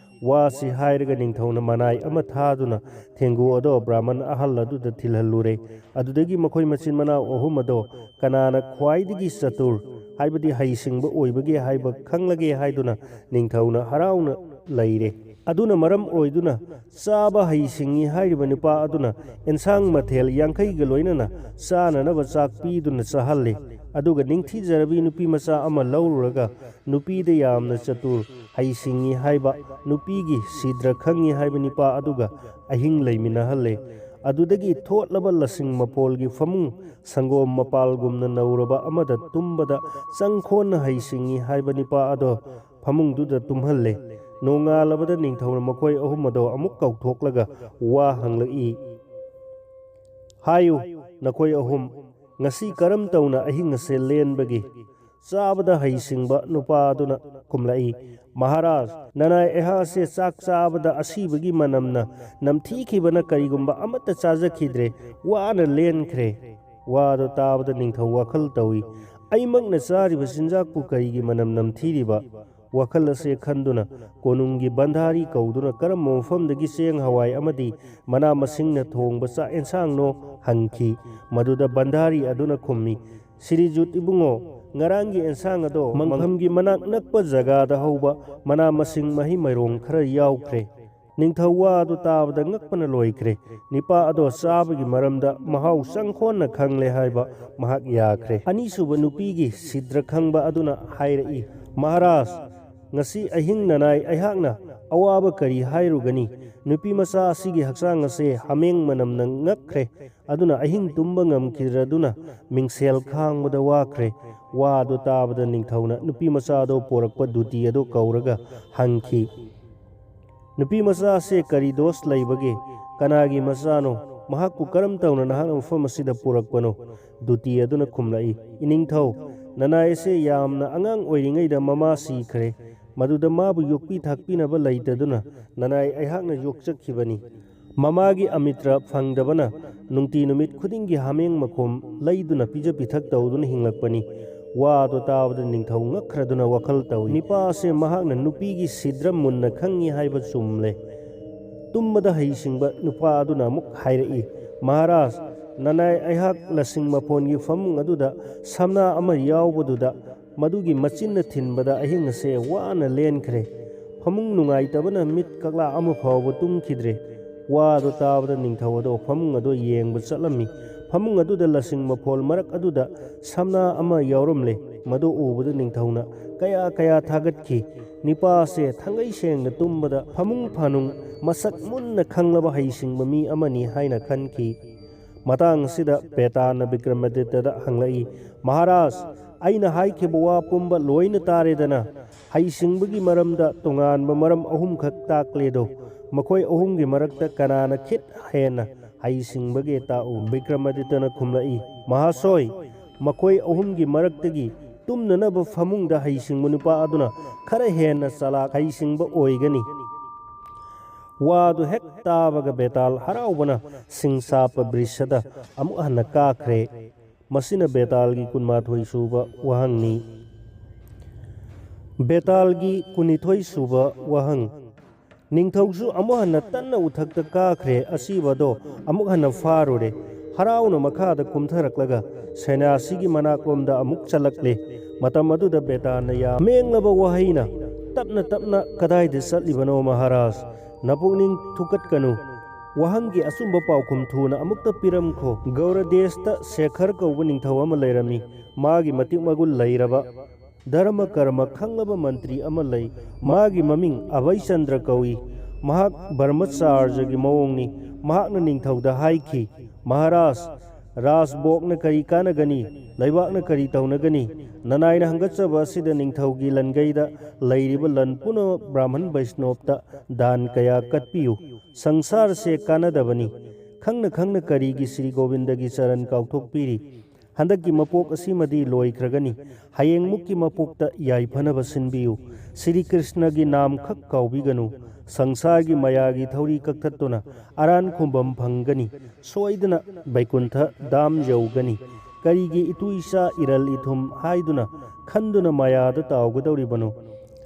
ꯋꯥꯁꯤ ꯍꯥꯏꯔꯒ ꯅꯤꯡꯊꯧꯅ ꯃꯅꯥꯏ ꯑꯃ ꯊꯥꯗꯨꯅ ꯊꯦꯡꯒꯨ ꯑꯗꯣ ꯕ꯭ꯔꯥꯍꯃꯟ ꯑꯍꯜ ꯑꯗꯨꯗ ꯊꯤꯜꯍꯜꯂꯨꯔꯦ꯫ ꯑꯗꯨꯗꯒꯤ ꯃꯈꯣꯏ ꯃꯆꯤꯟ ꯃꯅꯥꯎ ꯑꯍꯨꯝ ꯑꯗꯣ ꯀꯅꯥꯅ ꯈ꯭ꯋꯥꯏꯗꯒꯤ ꯆꯇꯨꯔ, ꯍꯥꯏꯕꯗꯤ ꯍꯩꯁꯤꯡꯕ ꯑꯣꯏꯕꯒꯦ ꯍꯥꯏꯕ ꯈꯪꯂꯒꯦ ꯍꯥꯏꯗꯨꯅ ꯅꯤꯡꯊꯧꯅ ꯍꯔꯥꯎꯅ ꯂꯩꯔꯦ꯫ ꯑꯗꯨꯅ ꯃꯔꯝ ꯑꯣꯏꯗꯨꯅ ꯆꯥꯕ ꯍꯩꯁꯤꯡꯉꯤ ꯍꯥꯏꯔꯤꯕ ꯅꯨꯄꯥ ꯑꯗꯨꯅ ꯑꯦꯟꯁꯥꯡ ꯃꯊꯦꯜ ꯌꯥꯡꯈꯩꯒ ꯂꯣꯏꯅꯅ ꯆꯥꯅꯅꯕ ꯆꯥꯛ ꯄꯤꯗꯨꯅ ꯆꯥꯍꯜꯂꯤ꯫ ꯑꯗꯨꯒ ꯅꯤꯡꯊꯤꯖꯔꯕꯤ ꯅꯨꯄꯤ ꯃꯆꯥ ꯑꯃ ꯂꯧꯔꯨꯔꯒ ꯅꯨꯄꯤꯗ ꯌꯥꯝꯅ ꯆꯇꯨꯔ, ꯍꯩꯁꯤꯡꯉꯤ ꯍꯥꯏꯕ, ꯅꯨꯄꯤꯒꯤ ꯁꯤꯗ꯭ꯔ ꯈꯪꯉꯤ ꯍꯥꯏꯕ ꯅꯤꯄꯥ ꯑꯗꯨꯒ ꯑꯍꯤꯡ ꯂꯩꯃꯤꯟꯅꯍꯜꯂꯦ꯫ ꯑꯗꯨꯗꯒꯤ ꯊꯣꯠꯂꯕ ꯂꯁꯤꯡ ꯃꯄꯣꯜꯒꯤ ꯐꯃꯨꯡ, ꯁꯪꯒꯣꯝ ꯃꯄꯥꯜꯒꯨꯝꯅ ꯅꯧꯔꯕ ꯑꯃꯗ ꯇꯨꯝꯕꯗ ꯆꯪꯈꯣꯟꯅ ꯍꯩꯁꯤꯡꯉꯤ ꯍꯥꯏꯕ ꯅꯤꯄꯥ ꯑꯗꯣ ꯐꯃꯨꯡꯗꯨꯗ ꯇꯨꯝꯍꯜꯂꯦ꯫ ꯅꯣꯡꯉꯥꯜꯂꯕꯗ ꯅꯤꯡꯊꯧꯅ ꯃꯈꯣꯏ ꯑꯍꯨꯝ ꯑꯗꯣ ꯑꯃꯨꯛ ꯀꯧꯊꯣꯛꯂꯒ ꯋꯥ ꯍꯪꯂꯛꯏ, "ꯍꯥꯏꯌꯨ, ꯅꯈꯣꯏ ꯑꯍꯨꯝ, ꯉꯁꯤ ꯀꯔꯝ ꯇꯧꯅ ꯑꯍꯤꯡ ꯑꯁꯦ ꯂꯦꯟꯕꯒꯦ?" ꯆꯥꯕꯗ ꯍꯩꯁꯤꯡꯕ ꯅꯨꯄꯥ ꯑꯗꯨꯅ ꯈꯨꯝꯂꯛꯏ, "ꯃꯍꯥꯔꯥꯖ, ꯅꯅꯥꯏ ꯑꯩꯍꯥꯛ ꯑꯁꯦ ꯆꯥꯛ ꯆꯥꯕꯗ ꯑꯁꯤꯕꯒꯤ ꯃꯅꯝꯅ ꯅꯝꯊꯤꯈꯤꯕꯅ ꯀꯔꯤꯒꯨꯝꯕ ꯑꯃꯠꯇ ꯆꯥꯖꯈꯤꯗ꯭ꯔꯦ, ꯋꯥꯅ ꯂꯦꯟꯈ꯭ꯔꯦ꯫" ꯋꯥꯗꯣ ꯇꯥꯕꯗ ꯅꯤꯡꯊꯧ ꯋꯥꯈꯜ ꯇꯧꯏ, "ꯑꯩꯃꯛꯅ ꯆꯥꯔꯤꯕ ꯆꯤꯟꯖꯥꯛꯄꯨ ꯀꯔꯤꯒꯤ ꯃꯅꯝ ꯅꯝꯊꯤꯔꯤꯕ?" ꯋꯥꯈꯜ ꯑꯁꯦ ꯈꯟꯗꯨꯅ ꯀꯣꯅꯨꯡꯒꯤ ꯕꯟꯙꯥꯔꯤ ꯀꯧꯗꯨꯅ ꯀꯔꯝꯕ ꯃꯐꯝꯗꯒꯤ ꯆꯦꯡ ꯍꯋꯥꯏ ꯑꯃꯗꯤ ꯃꯅꯥ ꯃꯁꯤꯡꯅ ꯊꯣꯡꯕ ꯆꯥꯛ ꯑꯦꯟꯁꯥꯡꯅꯣ ꯍꯪꯈꯤ꯫ ꯃꯗꯨꯗ ꯕꯟꯙꯥꯔꯤ ꯑꯗꯨꯅ ꯈꯨꯝꯃꯤ, "ꯁꯤꯔꯤꯖꯨꯠ ꯏꯕꯨꯡꯉꯣ, ꯉꯔꯥꯡꯒꯤ ꯑꯦꯟꯁꯥꯡ ꯑꯗꯣ ꯃꯪꯐꯝꯒꯤ ꯃꯅꯥꯛ ꯅꯛꯄ ꯖꯒꯥꯗ ꯍꯧꯕ ꯃꯅꯥ ꯃꯁꯤꯡ ꯃꯍꯩ ꯃꯔꯣꯡ ꯈꯔ ꯌꯥꯎꯈ꯭ꯔꯦ꯫" ꯅꯤꯡꯊꯧ ꯋꯥ ꯑꯗꯨ ꯇꯥꯕꯗ ꯉꯛꯄꯅ ꯂꯣꯏꯈ꯭ꯔꯦ꯫ ꯅꯤꯄꯥ ꯑꯗꯣ ꯆꯥꯕꯒꯤ ꯃꯔꯝꯗ ꯃꯍꯥꯎ ꯆꯪꯈꯣꯟꯅ ꯈꯪꯂꯦ ꯍꯥꯏꯕ ꯃꯍꯥꯛ ꯌꯥꯈ꯭ꯔꯦ꯫ ꯑꯅꯤꯁꯨꯕ ꯅꯨꯄꯤꯒꯤ ꯁꯤꯗ꯭ꯔ ꯈꯪꯕ ꯑꯗꯨꯅ ꯍꯥꯏꯔꯛꯏ, "ꯃꯍꯥꯔꯥꯖ, ꯉꯁꯤ ꯑꯍꯤꯡ ꯅꯅꯥꯏ ꯑꯩꯍꯥꯛꯅ ꯑꯋꯥꯕ ꯀꯔꯤ ꯍꯥꯏꯔꯨꯒꯅꯤ? ꯅꯨꯄꯤ ꯃꯆꯥ ꯑꯁꯤꯒꯤ ꯍꯛꯆꯥꯡ ꯑꯁꯦ ꯍꯥꯃꯦꯡ ꯃꯅꯝꯅ ꯉꯛꯈ꯭ꯔꯦ꯫ ꯑꯗꯨꯅ ꯑꯍꯤꯡ ꯇꯨꯝꯕ ꯉꯝꯈꯤꯗ꯭ꯔꯗꯨꯅ ꯃꯤꯡꯁꯦꯜ ꯈꯥꯡꯕꯗ ꯋꯥꯈ꯭ꯔꯦ꯫" ꯋꯥ ꯑꯗꯨ ꯇꯥꯕꯗ ꯅꯤꯡꯊꯧꯅ ꯅꯨꯄꯤ ꯃꯆꯥ ꯑꯗꯨ ꯄꯣꯔꯛꯄ ꯗꯨꯇꯤ ꯑꯗꯨ ꯀꯧꯔꯒ ꯍꯪꯈꯤ, "ꯅꯨꯄꯤ ꯃꯆꯥ ꯑꯁꯦ ꯀꯔꯤ ꯗꯣꯁ ꯂꯩꯕꯒꯦ? ꯀꯅꯥꯒꯤ ꯃꯆꯥꯅꯣ? ꯃꯍꯥꯛꯄꯨ ꯀꯔꯝ ꯇꯧꯅ ꯅꯍꯥꯛꯅ ꯃꯐꯝ ꯑꯁꯤꯗ ꯄꯨꯔꯛꯄꯅꯣ?" ꯗꯨꯇꯤ ꯑꯗꯨꯅ ꯈꯨꯝꯂꯛꯏ, "ꯏꯅꯤꯡꯊꯧ, ꯅꯅꯥꯏ ꯑꯁꯦ ꯌꯥꯝꯅ ꯑꯉꯥꯡ ꯑꯣꯏꯔꯤꯉꯩꯗ ꯃꯃꯥ ꯁꯤꯈ꯭ꯔꯦ꯫ ꯃꯗꯨꯗ ꯃꯥꯕꯨ ꯌꯣꯛꯄꯤ ꯊꯥꯛꯄꯤꯅꯕ ꯂꯩꯇꯗꯨꯅ ꯅꯅꯥꯏ ꯑꯩꯍꯥꯛꯅ ꯌꯣꯛꯆꯈꯤꯕꯅꯤ꯫ ꯃꯃꯥꯒꯤ ꯑꯃꯤꯇ꯭ꯔ ꯐꯪꯗꯕꯅ ꯅꯨꯡꯇꯤ ꯅꯨꯃꯤꯠ ꯈꯨꯗꯤꯡꯒꯤ ꯍꯥꯃꯦꯡ ꯃꯈꯣꯝ ꯂꯩꯗꯨꯅ ꯄꯤꯖ ꯄꯤꯊꯛ ꯇꯧꯗꯨꯅ ꯍꯤꯡꯂꯛꯄꯅꯤ꯫" ꯋꯥ ꯑꯗꯨ ꯇꯥꯕꯗ ꯅꯤꯡꯊꯧ ꯉꯛꯈ꯭ꯔꯗꯨꯅ ꯋꯥꯈꯜ ꯇꯧꯏ, ꯅꯤꯄꯥ ꯑꯁꯦ ꯃꯍꯥꯛꯅ ꯅꯨꯄꯤꯒꯤ ꯁꯤꯗ꯭ꯔ ꯃꯨꯟꯅ ꯈꯪꯏ ꯍꯥꯏꯕ ꯆꯨꯝꯂꯦ꯫ ꯇꯨꯝꯕꯗ ꯍꯩꯁꯤꯡꯕ ꯅꯨꯄꯥ ꯑꯗꯨꯅ ꯑꯃꯨꯛ ꯍꯥꯏꯔꯛꯏ, "ꯃꯍꯥꯔꯥꯖ, ꯅꯅꯥꯏ ꯑꯩꯍꯥꯛ ꯂꯁꯤꯡ ꯃꯐꯣꯟꯒꯤ ꯐꯃꯨꯡ ꯑꯗꯨꯗ ꯁꯝꯅꯥ ꯑꯃ ꯌꯥꯎꯕꯗꯨꯗ ꯃꯗꯨꯒꯤ ꯃꯆꯤꯟꯅ ꯊꯤꯟꯕꯗ ꯑꯍꯤꯡ ꯑꯁꯦ ꯋꯥꯅ ꯂꯦꯟꯈ꯭ꯔꯦ꯫ ꯐꯃꯨꯡ ꯅꯨꯡꯉꯥꯏꯇꯕꯅ ꯃꯤꯠ ꯀꯛꯂꯥ ꯑꯃ ꯐꯥꯎꯕ ꯇꯨꯝꯈꯤꯗ꯭ꯔꯦ꯫" ꯋꯥ ꯑꯗꯨ ꯇꯥꯕꯗ ꯅꯤꯡꯊꯧ ꯑꯗꯣ ꯐꯃꯨꯡ ꯑꯗꯨ ꯌꯦꯡꯕ ꯆꯠꯂꯝꯃꯤ꯫ ꯐꯃꯨꯡ ꯑꯗꯨꯗ ꯂꯁꯤꯡ ꯃꯐꯣꯜ ꯃꯔꯛ ꯑꯗꯨꯗ ꯁꯝꯅꯥ ꯑꯃ ꯌꯥꯎꯔꯝꯂꯦ꯫ ꯃꯗꯨ ꯎꯕꯗ ꯅꯤꯡꯊꯧꯅ ꯀꯌꯥ ꯀꯌꯥ ꯊꯥꯒꯠꯈꯤ꯫ ꯅꯤꯄꯥꯁꯦ ꯊꯥꯡꯒꯩ ꯁꯦꯡꯅ ꯇꯨꯝꯕꯗ ꯐꯃꯨꯡ ꯐꯥꯅꯨꯡ ꯃꯁꯛ ꯃꯨꯟꯅ ꯈꯪꯂꯕ ꯍꯩꯁꯤꯡꯕ ꯃꯤ ꯑꯃꯅꯤ ꯍꯥꯏꯅ ꯈꯟꯈꯤ꯫ ꯃꯇꯥꯡ ꯑꯁꯤꯗ ꯕꯦꯇꯥꯅ ꯕꯤꯀ꯭ꯔꯃꯥꯗꯤꯇ꯭ꯌꯗ ꯍꯪꯂꯛꯏ, "ꯃꯍꯥꯔꯥꯖ, ꯑꯩꯅ ꯍꯥꯏꯈꯤꯕ ꯋꯥ ꯄꯨꯝꯕ ꯂꯣꯏꯅ ꯇꯥꯔꯦꯗꯅ? ꯍꯩꯁꯤꯡꯕꯒꯤ ꯃꯔꯝꯗ ꯇꯣꯉꯥꯟꯕ ꯃꯔꯝ ꯑꯍꯨꯝꯈꯛ ꯇꯥꯛꯂꯦꯗꯣ, ꯃꯈꯣꯏ ꯑꯍꯨꯝꯒꯤ ꯃꯔꯛꯇ ꯀꯅꯥꯅ ꯈꯤꯠ ꯍꯦꯟꯅ ꯍꯩꯁꯤꯡꯕꯒꯦ ꯇꯥꯛꯎ꯫" ꯕꯤꯀ꯭ꯔꯃꯥꯗꯤꯇ꯭ꯌꯅ ꯈꯨꯝꯂꯛꯏ, "ꯃꯍꯥꯁꯣꯏ, ꯃꯈꯣꯏ ꯑꯍꯨꯝꯒꯤ ꯃꯔꯛꯇꯒꯤ ꯇꯨꯝꯅꯅꯕ ꯐꯃꯨꯡꯗ ꯍꯩꯁꯤꯡꯕ ꯅꯨꯄꯥ ꯑꯗꯨꯅ ꯈꯔ ꯍꯦꯟꯅ ꯆꯂꯥꯛ ꯍꯩꯁꯤꯡꯕ ꯑꯣꯏꯒꯅꯤ꯫" ꯋꯥꯗꯨ ꯍꯦꯛ ꯇꯥꯕꯒ ꯕꯦꯇꯥꯜ ꯍꯔꯥꯎꯕꯅ ꯁꯤꯡꯁꯥꯞꯄ ꯕ꯭ꯔꯤꯁꯗ ꯑꯃꯨꯛ ꯍꯟꯅ ꯀꯥꯈ꯭ꯔꯦ꯫ ꯃꯁꯤꯅ ꯕꯦꯇꯥꯜꯒꯤ ꯀꯨꯟꯃꯥꯊꯣꯏ ꯁꯨꯕ ꯋꯥꯍꯪꯅꯤ꯫ ꯕꯦꯇꯥꯜꯒꯤ ꯀꯨꯟꯅꯤꯊꯣꯏ ꯁꯨꯕ ꯋꯥꯍꯪ꯫ ꯅꯤꯡꯊꯧꯁꯨ ꯑꯃꯨꯛ ꯍꯟꯅ ꯇꯟꯅ ꯎꯊꯛꯇ ꯀꯥꯈ꯭ꯔꯦ꯫ ꯑꯁꯤꯕꯗꯣ ꯑꯃꯨꯛ ꯍꯟꯅ ꯐꯥꯔꯨꯔꯦ꯫ ꯍꯔꯥꯎꯅ ꯃꯈꯥꯗ ꯀꯨꯝꯊꯔꯛꯂꯒ ꯁꯦꯅꯥꯁꯤꯒꯤ ꯃꯅꯥꯛꯂꯣꯝꯗ ꯑꯃꯨꯛ ꯆꯠꯂꯛꯂꯦ꯫ ꯃꯇꯝ ꯑꯗꯨꯗ ꯕꯦꯇꯥꯟꯅ ꯌꯥꯝ ꯃꯦꯡꯂꯕ ꯋꯥꯍꯩꯅ, "ꯇꯞꯅ ꯇꯞꯅ ꯀꯗꯥꯏꯗ ꯆꯠꯂꯤꯕꯅꯣ ꯃꯍꯥꯔꯥꯖ? ꯅꯄꯨꯛꯅꯤꯡ ꯊꯨꯀꯠꯀꯅꯨ꯫ ꯋꯥꯍꯪꯒꯤ ꯑꯆꯨꯝꯕ ꯄꯥꯎꯈꯨꯝ ꯊꯨꯅ ꯑꯃꯨꯛꯇ ꯄꯤꯔꯝꯈꯣ꯫" ꯒꯧꯔꯗꯦꯁꯇ ꯁꯦꯈꯔ ꯀꯧꯕ ꯅꯤꯡꯊꯧ ꯑꯃ ꯂꯩꯔꯝꯃꯤ꯫ ꯃꯥꯒꯤ ꯃꯇꯤꯛ ꯃꯒꯨꯟ ꯂꯩꯔꯕ ꯙꯔꯃ ꯀꯔꯃ ꯈꯪꯂꯕ ꯃꯟꯇ꯭ꯔꯤ ꯑꯃ ꯂꯩ꯫ ꯃꯥꯒꯤ ꯃꯃꯤꯡ ꯑꯚꯌꯆꯟꯗ꯭ꯔ ꯀꯧꯏ꯫ ꯃꯍꯥꯛ ꯕ꯭ꯔꯍꯃꯆꯥꯔꯖꯒꯤ ꯃꯑꯣꯡꯅꯤ꯫ ꯃꯍꯥꯛꯅ ꯅꯤꯡꯊꯧꯗ ꯍꯥꯏꯈꯤ, "ꯃꯍꯥꯔꯥꯖ, ꯔꯥꯖꯚꯣꯒꯅ ꯀꯔꯤ ꯀꯥꯟꯅꯒꯅꯤ? ꯂꯩꯕꯥꯛꯅ ꯀꯔꯤ ꯇꯧꯅꯒꯅꯤ? ꯅꯅꯥꯏꯅ ꯍꯪꯒꯠꯆꯕ ꯑꯁꯤꯗ ꯅꯤꯡꯊꯧꯒꯤ ꯂꯟꯒꯩꯗ ꯂꯩꯔꯤꯕ ꯂꯟ ꯄꯨꯝꯅꯃꯛ ꯕ꯭ꯔꯥꯍꯃꯟ ꯕꯩꯁꯅꯣꯞꯇ ꯗꯥꯟ ꯀꯌꯥ ꯀꯠꯄꯤꯌꯨ꯫ ꯁꯪꯁꯥꯔꯁꯦ ꯀꯥꯟꯅꯗꯕꯅꯤ꯫ ꯈꯪꯅ ꯈꯪꯅ ꯀꯔꯤꯒꯤ ꯁ꯭ꯔꯤ ꯒꯣꯕꯤꯟꯗꯒꯤ ꯆꯔꯟ ꯀꯥꯎꯊꯣꯛꯄꯤꯔꯤ? ꯍꯟꯗꯛꯀꯤ ꯃꯄꯣꯛ ꯑꯁꯤꯃꯗꯤ ꯂꯣꯏꯈ꯭ꯔꯒꯅꯤ꯫ ꯍꯌꯦꯡꯃꯨꯛꯀꯤ ꯃꯄꯣꯛꯇ ꯌꯥꯏꯐꯅꯕ ꯁꯤꯟꯕꯤꯌꯨ꯫ ꯁ꯭ꯔꯤ ꯀ꯭ꯔꯤꯁꯅꯒꯤ ꯅꯥꯝꯈꯛ ꯀꯥꯎꯕꯤꯒꯅꯨ꯫ ꯁꯪꯁꯥꯔꯒꯤ ꯃꯌꯥꯒꯤ ꯊꯧꯔꯤ ꯀꯛꯊꯠꯇꯨꯅ ꯑꯔꯥꯟ ꯈꯨꯝꯕꯝ ꯐꯪꯒꯅꯤ꯫ ꯁꯣꯏꯗꯅ ꯕꯩꯀꯨꯟꯊ ꯙꯥꯝ ꯌꯧꯒꯅꯤ꯫ ꯀꯔꯤꯒꯤ ꯏꯇꯨ ꯏꯆꯥ ꯏꯔꯜ ꯏꯊꯨꯝ ꯍꯥꯏꯗꯨꯅ ꯈꯟꯗꯨꯅ ꯃꯌꯥꯗ ꯇꯥꯎꯒꯗꯧꯔꯤꯕꯅꯣ?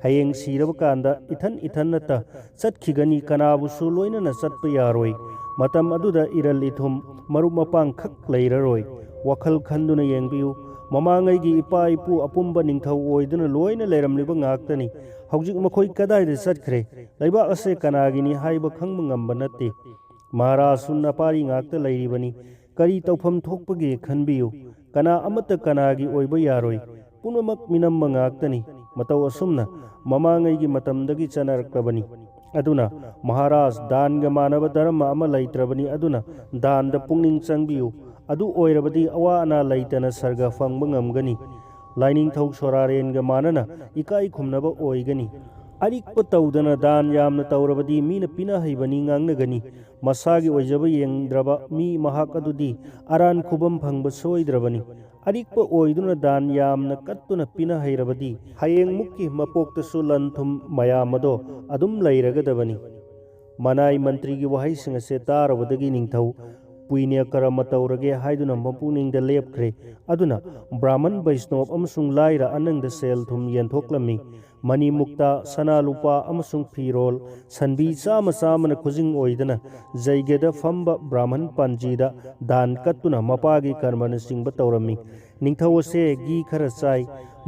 ꯍꯌꯦꯡ ꯁꯤꯔꯕ ꯀꯥꯟꯗ ꯏꯊꯟ ꯏꯊꯟꯅꯇ ꯆꯠꯈꯤꯒꯅꯤ, ꯀꯅꯥꯕꯨꯁꯨ ꯂꯣꯏꯅꯅ ꯆꯠꯄ ꯌꯥꯔꯣꯏ꯫ ꯃꯇꯝ ꯑꯗꯨꯗ ꯏꯔꯜ ꯏꯊꯨꯝ, ꯃꯔꯨꯞ ꯃꯄꯥꯡ ꯈꯛ ꯂꯩꯔꯔꯣꯏ꯫ ꯋꯥꯈꯜ ꯈꯟꯗꯨꯅ ꯌꯦꯡꯕꯤꯌꯨ꯫ ꯃꯃꯥꯡꯉꯩꯒꯤ ꯏꯄꯥ ꯏꯄꯨ ꯑꯄꯨꯝꯕ ꯅꯤꯡꯊꯧ ꯑꯣꯏꯗꯨꯅ ꯂꯣꯏꯅ ꯂꯩꯔꯝꯂꯤꯕ ꯉꯥꯛꯇꯅꯤ꯫ ꯍꯧꯖꯤꯛ ꯃꯈꯣꯏ ꯀꯗꯥꯏꯗ ꯆꯠꯈ꯭ꯔꯦ? ꯂꯩꯕꯥꯛ ꯑꯁꯦ ꯀꯅꯥꯒꯤꯅꯤ ꯍꯥꯏꯕ ꯈꯪꯕ ꯉꯝꯕ ꯅꯠꯇꯦ꯫ ꯃꯍꯥꯔꯥꯖꯁꯨ ꯅꯄꯥꯔꯤ ꯉꯥꯛꯇ ꯂꯩꯔꯤꯕꯅꯤ꯫ ꯀꯔꯤ ꯇꯧꯐꯝ ꯊꯣꯛꯄꯒꯦ ꯈꯟꯕꯤꯌꯨ꯫ ꯀꯅꯥ ꯑꯃꯠꯇ ꯀꯅꯥꯒꯤ ꯑꯣꯏꯕ ꯌꯥꯔꯣꯏ꯫ ꯄꯨꯝꯅꯃꯛ ꯃꯤꯅꯝꯕ ꯉꯥꯛꯇꯅꯤ꯫ ꯃꯇꯧ ꯑꯁꯨꯝꯅ ꯃꯃꯥꯡꯉꯩꯒꯤ ꯃꯇꯝꯗꯒꯤ ꯆꯠꯅꯔꯛꯂꯕꯅꯤ꯫ ꯑꯗꯨꯅ ꯃꯍꯥꯔꯥꯖ, ꯗꯥꯟꯒ ꯃꯥꯟꯅꯕ ꯙꯔꯃ ꯑꯃ ꯂꯩꯇ꯭ꯔꯕꯅꯤ꯫ ꯑꯗꯨꯅ ꯗꯥꯟꯗ ꯄꯨꯛꯅꯤꯡ ꯆꯪꯕꯤꯌꯨ꯫ ꯑꯗꯨ ꯑꯣꯏꯔꯕꯗꯤ ꯑꯋꯥ ꯑꯅꯥ ꯂꯩꯇꯅ ꯁꯔꯒ ꯐꯪꯕ ꯉꯝꯒꯅꯤ꯫ ꯂꯥꯏꯅꯤꯡꯊꯧ ꯁꯣꯔꯥꯔꯦꯟꯒ ꯃꯥꯟꯅꯅ ꯏꯀꯥꯏ ꯈꯨꯝꯅꯕ ꯑꯣꯏꯒꯅꯤ꯫ ꯑꯔꯤꯛꯄ ꯇꯧꯗꯅ ꯗꯥꯟ ꯌꯥꯝꯅ ꯇꯧꯔꯕꯗꯤ ꯃꯤꯅ ꯄꯤꯅ ꯍꯩꯕꯅꯤ ꯉꯥꯡꯅꯒꯅꯤ꯫ ꯃꯁꯥꯒꯤ ꯑꯣꯏꯖꯕ ꯌꯦꯡꯗ꯭ꯔꯕ ꯃꯤ ꯃꯍꯥꯛ ꯑꯗꯨꯗꯤ ꯑꯔꯥꯟ ꯈꯨꯕꯝ ꯐꯪꯕ ꯁꯣꯏꯗ꯭ꯔꯕꯅꯤ꯫ ꯑꯔꯤꯛꯄ ꯑꯣꯏꯗꯨꯅ ꯗꯥꯟ ꯌꯥꯝꯅ ꯀꯠꯇꯨꯅ ꯄꯤꯅ ꯍꯩꯔꯕꯗꯤ ꯍꯌꯦꯡ ꯃꯨꯛꯀꯤ ꯃꯄꯣꯛꯇꯁꯨ ꯂꯟ ꯊꯨꯝ ꯃꯌꯥꯝ ꯑꯗꯣ ꯑꯗꯨꯝ ꯂꯩꯔꯒꯗꯕꯅꯤ꯫ ꯃꯅꯥꯏ ꯃꯟꯇ꯭ꯔꯤꯒꯤ ꯋꯥꯍꯩꯁꯤꯡ ꯑꯁꯦ ꯇꯥꯔꯨꯕꯗꯒꯤ ꯅꯤꯡꯊꯧ ꯄꯨꯏꯅ꯭ꯌ ꯀꯔꯃ ꯇꯧꯔꯒꯦ ꯍꯥꯏꯗꯨꯅ ꯃꯄꯨꯛꯅꯤꯡꯗ ꯂꯦꯞꯈ꯭ꯔꯦ꯫ ꯑꯗꯨꯅ ꯕ꯭ꯔꯥꯍꯃꯟ ꯕꯩꯁꯅꯣꯞ ꯑꯃꯁꯨꯡ ꯂꯥꯏꯔ ꯑꯅꯪꯗ ꯁꯦꯜ ꯊꯨꯝ ꯌꯦꯟꯊꯣꯛꯂꯝꯃꯤ꯫ ꯃꯅꯤ ꯃꯨꯛꯇꯥ, ꯁꯅꯥ ꯂꯨꯄꯥ ꯑꯃꯁꯨꯡ ꯐꯤꯔꯣꯜ, ꯁꯟꯕꯤ ꯆꯥꯃ ꯆꯥꯃꯅ ꯈꯨꯖꯤꯡ ꯑꯣꯏꯗꯅ ꯖꯩꯒꯗ ꯐꯝꯕ ꯕ꯭ꯔꯥꯍꯃꯟ ꯄꯥꯟꯖꯤꯗ ꯗꯥꯟ ꯀꯠꯇꯨꯅ ꯃꯄꯥꯒꯤ ꯀꯔꯃꯅꯆꯤꯡꯕ ꯇꯧꯔꯝꯃꯤ꯫ ꯅꯤꯡꯊꯧ ꯑꯁꯦ ꯘꯤ ꯈꯔ ꯆꯥꯏ꯫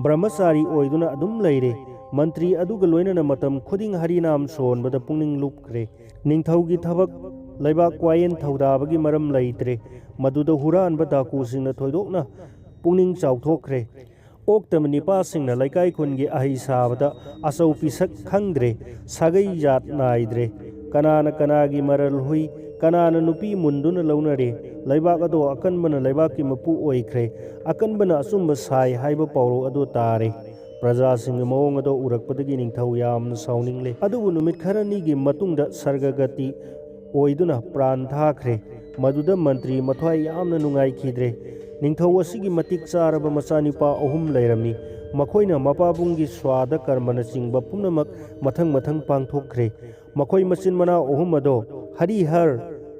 ꯕ꯭ꯔꯍꯃꯆꯥꯔꯤ ꯑꯣꯏꯗꯨꯅ ꯑꯗꯨꯝ ꯂꯩꯔꯦ꯫ ꯃꯟꯇ꯭ꯔꯤ ꯑꯗꯨꯒ ꯂꯣꯏꯅꯅ ꯃꯇꯝ ꯈꯨꯗꯤꯡ ꯍꯔꯤꯅꯥꯝ ꯁꯣꯟꯕꯗ ꯄꯨꯛꯅꯤꯡ ꯂꯨꯞꯈ꯭ꯔꯦ꯫ ꯅꯤꯡꯊꯧꯒꯤ ꯊꯕꯛ ꯂꯩꯕꯥꯛ ꯋꯥꯌꯦꯟ ꯊꯧꯗꯥꯕꯒꯤ ꯃꯔꯝ ꯂꯩꯇ꯭ꯔꯦ꯫ ꯃꯗꯨꯗ ꯍꯨꯔꯥꯟꯕ ꯗꯥꯀꯨꯁꯤꯡꯅ ꯊꯣꯏꯗꯣꯛꯅ ꯄꯨꯛꯅꯤꯡ ꯆꯥꯎꯊꯣꯛꯈ꯭ꯔꯦ꯫ ꯑꯣꯛꯇꯕ ꯅꯤꯄꯥꯁꯤꯡꯅ ꯂꯩꯀꯥꯏ ꯈꯨꯟꯒꯤ ꯑꯍꯩ ꯁꯥꯕꯗ ꯑꯆꯧ ꯄꯤꯁꯛ ꯈꯪꯗ꯭ꯔꯦ, ꯁꯥꯒꯩ ꯖꯥꯠ ꯅꯥꯏꯗ꯭ꯔꯦ꯫ ꯀꯅꯥꯅ ꯀꯅꯥꯒꯤ ꯃꯔꯜ ꯍꯨꯏ, ꯀꯅꯥꯅ ꯅꯨꯄꯤ ꯃꯨꯟꯗꯨꯅ ꯂꯧꯅꯔꯦ꯫ ꯂꯩꯕꯥꯛ ꯑꯗꯣ ꯑꯀꯟꯕꯅ ꯂꯩꯕꯥꯛꯀꯤ ꯃꯄꯨ ꯑꯣꯏꯈ꯭ꯔꯦ꯫ ꯑꯀꯟꯕꯅ ꯑꯆꯨꯝꯕ ꯁꯥꯏ ꯍꯥꯏꯕ ꯄꯥꯎꯔꯧ ꯑꯗꯣ ꯇꯥꯔꯦ꯫ ꯄ꯭ꯔꯖꯥꯁꯤꯡꯒꯤ ꯃꯑꯣꯡ ꯑꯗꯣ ꯎꯔꯛꯄꯗꯒꯤ ꯅꯤꯡꯊꯧ ꯌꯥꯝꯅ ꯁꯥꯎꯅꯤꯡꯂꯦ꯫ ꯑꯗꯨꯕꯨ ꯅꯨꯃꯤꯠ ꯈꯔꯅꯤꯒꯤ ꯃꯇꯨꯡꯗ ꯁꯔꯒꯒꯇꯤ ꯑꯣꯏꯗꯨꯅ ꯄ꯭ꯔꯥꯟ ꯊꯥꯈ꯭ꯔꯦ꯫ ꯃꯗꯨꯗ ꯃꯟꯇ꯭ꯔꯤ ꯃꯊ꯭ꯋꯥꯏ ꯌꯥꯝꯅ ꯅꯨꯡꯉꯥꯏꯈꯤꯗ꯭ꯔꯦ꯫ ꯅꯤꯡꯊꯧ ꯑꯁꯤꯒꯤ ꯃꯇꯤꯛ ꯆꯥꯔꯕ ꯃꯆꯥꯅꯤꯄꯥ ꯑꯍꯨꯝ ꯂꯩꯔꯝꯃꯤ꯫ ꯃꯈꯣꯏꯅ ꯃꯄꯥꯕꯨꯡꯒꯤ ꯁ꯭ꯋꯥꯗ ꯀꯔꯃꯅꯆꯤꯡꯕ ꯄꯨꯝꯅꯃꯛ ꯃꯊꯪ ꯃꯊꯪ ꯄꯥꯡꯊꯣꯛꯈ꯭ꯔꯦ꯫ ꯃꯈꯣꯏ ꯃꯆꯤꯟ ꯃꯅꯥꯎ ꯑꯍꯨꯝ ꯑꯗꯣ ꯍꯔꯤ ꯍꯔ,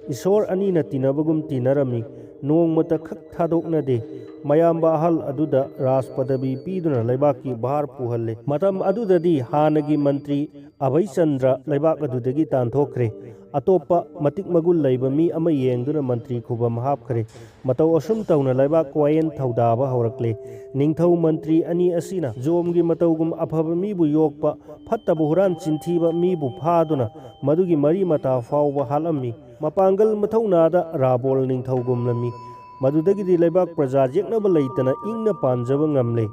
ꯏꯁꯣꯔ ꯑꯅꯤꯅ ꯇꯤꯟꯅꯕꯒꯨꯝ ꯇꯤꯟꯅꯔꯝꯃꯤ꯫ ꯅꯣꯡꯃꯇ ꯈꯛ ꯊꯥꯗꯣꯛꯅꯗꯦ꯫ ꯃꯌꯥꯝꯕ ꯑꯍꯜ ꯑꯗꯨꯗ ꯔꯥꯖ ꯄꯗꯕꯤ ꯄꯤꯗꯨꯅ ꯂꯩꯕꯥꯛꯀꯤ ꯚꯥꯔ ꯄꯨꯍꯜꯂꯦ꯫ ꯃꯇꯝ ꯑꯗꯨꯗꯗꯤ ꯍꯥꯟꯅꯒꯤ ꯃꯟꯇ꯭ꯔꯤ ꯑꯚꯩꯆꯟꯗ꯭ꯔ ꯂꯩꯕꯥꯛ ꯑꯗꯨꯗꯒꯤ ꯇꯥꯟꯊꯣꯛꯈ꯭ꯔꯦ꯫ ꯑꯇꯣꯞꯄ ꯃꯇꯤꯛ ꯃꯒꯨꯟ ꯂꯩꯕ ꯃꯤ ꯑꯃ ꯌꯦꯡꯗꯨꯅ ꯃꯟꯇ꯭ꯔꯤ ꯈꯨꯕꯝ ꯍꯥꯞꯈ꯭ꯔꯦ꯫ ꯃꯇꯧ ꯑꯁꯨꯝ ꯇꯧꯅ ꯂꯩꯕꯥꯛ ꯋꯥꯌꯦꯟ ꯊꯧꯗꯥꯕ ꯍꯧꯔꯛꯂꯦ꯫ ꯅꯤꯡꯊꯧ ꯃꯟꯇ꯭ꯔꯤ ꯑꯅꯤ ꯑꯁꯤꯅ ꯖꯣꯝꯒꯤ ꯃꯇꯧꯒꯨꯝ ꯑꯐꯕ ꯃꯤꯕꯨ ꯌꯣꯛꯄ, ꯐꯠꯇꯕ ꯍꯨꯔꯥꯟ ꯆꯤꯟꯊꯤꯕ ꯃꯤꯕꯨ ꯐꯥꯗꯨꯅ ꯃꯗꯨꯒꯤ ꯃꯔꯤ ꯃꯇꯥ ꯐꯥꯎꯕ ꯍꯥꯠꯂꯝꯃꯤ꯫ ꯃꯄꯥꯡꯒꯜ ꯃꯊꯧꯅꯥꯗ ꯔꯥꯕꯣꯜ ꯅꯤꯡꯊꯧꯒꯨꯝꯂꯝꯃꯤ꯫ ꯃꯗꯨꯗꯒꯤꯗꯤ ꯂꯩꯕꯥꯛ ꯄ꯭ꯔꯖꯥ ꯌꯦꯛꯅꯕ ꯂꯩꯇꯅ ꯏꯪꯅ ꯄꯥꯟꯖꯕ ꯉꯝꯂꯦ꯫